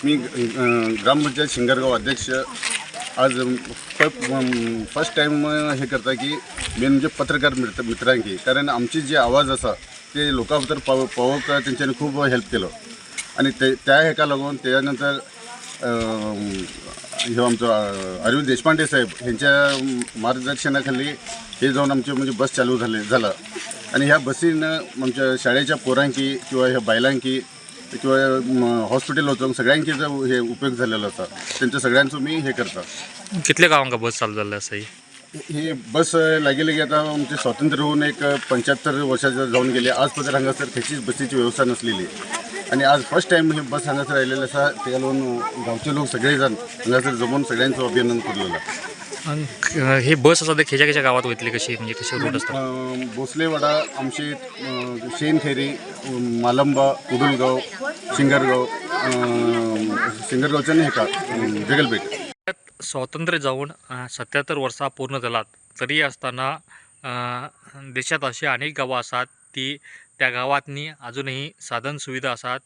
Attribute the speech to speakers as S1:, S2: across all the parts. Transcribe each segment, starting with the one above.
S1: मी ग्रामपंचायत शिंगरगाव अध्यक्ष. आज first time हे करता की मेन म्हणजे पत्रकार मित्रांकी, कारण आमची जे आवाज आसा ते लोकां भितर पावोवंक तेंच्यांनी खूब हेल्प केलो आनी ते त्या हेका लागून तेच्या नंतर ह्यो आमचो अरविंद देशपांडे साहेब हेंच्या मार्गदर्शना खाली हे जावन आमचे म्हणजे बस चालू झाले झाला आनी ह्या बसीन आमच्या शाळेच्या पोरांकी किंवा ह्या बायलांकी किंवा हॉस्पिटल वचोंक सगळ्यांकी जो हे उपयोग झालेलो आसा, तेंच्या सगळ्यांचो मी हे करता.
S2: कितल्या गांवांक बस चालू जाल्ली आसा ही?
S1: ही बस लागीं लागीं आतां आमचे स्वातंत्र्य होऊन एक 75 वर्षां जावन गेली. आज पर्यंत हांगासर खंयचीच बसीची वेवस्था नसलेली आनी आज फर्स्ट टायम ही बस हांगासर आयलेली आसा. तेका लागून गांवचे लोक सगळे जाण हांगासर जमून सगळ्यांचो अभिनंदन केलेलो.
S2: ही बस आसा ते खंयच्या खंयच्या गांवात वयतली, कशी, म्हणजे कशे रूट आसता?
S1: भोसलेवाडा, आमशेत, शेनखेरी, मालंबा, कुडुलगाव, शिंगरगाव, शिंगरगावच्यान हेका जगलबेट.
S2: स्वातंत्र्य जावन 77 वर्सां पूर्ण जालात तरी आसतना देशांत अशी अनेक गांवां आसात ती त्या गांवांतनी अजुनूय साधन सुविधा आसात,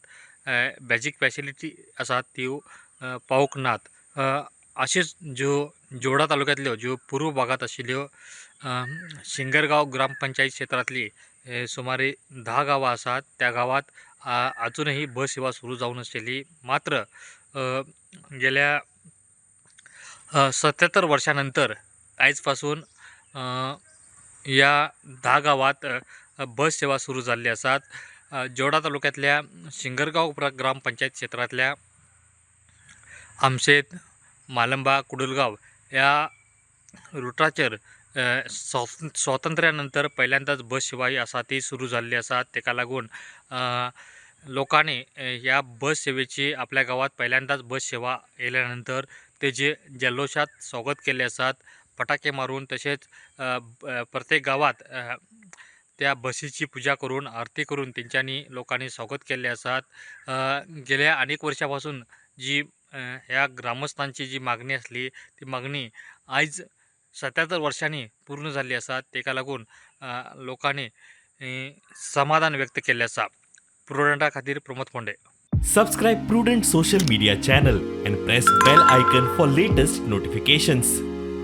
S2: बेजीक फेसिलिटी आसात त्यो पावूंक नात. अशेंच ज्यो जोडा तालुक्यांतल्यो ज्यो पूर्व भागांत आशिल्ल्यो शिंगरगांव ग्रामपंचायत क्षेत्रांतली सुमारे 10 गांवां आसात, त्या गांवांत अजुनूय बस सेवा सुरू जावंक नाशिल्ली. मात्र गेल्या 77 वर्षां नंतर आयज पासून ह्या 10 गांवांत बस सेवा सुरू जाल्ली आसात. जोडा तालुक्यांतल्या शिंगरगांव ग्रामपंचायत क्षेत्रांतल्या आमशेत, मालंबा, कुडुलगांव ह्या रुटाचेर स्वातंत्र्या नंतर पहिल्यांदाच बस सेवा ही आसा ती सुरू जाल्ली आसा. ताका लागून लोकांनी ह्या बस सेवेची आपल्या गांवांत पहिल्यांदाच बस सेवा येयल्या नंतर तेजे जल्लोशात स्वागत केल्ले आसात फटाके मारून. तशेंच प्रत्येक गांवांत त्या बसीची पुजा करून, आरती करून तेंच्यांनी लोकांनी स्वागत केल्ले आसात. गेल्या अनेक वर्सां पासून जी ह्या ग्रामस्थांची जी मागणी आसली ती मागणी आयज 77 वर्सांनी पूर्ण जाल्ली आसा. ताका लागून लोकांनी समाधान व्यक्त केल्लें आसा. प्रुडंटा खातीर प्रमोद फोंडे.
S3: Subscribe Prudent Social Media channel and press bell icon for latest notifications.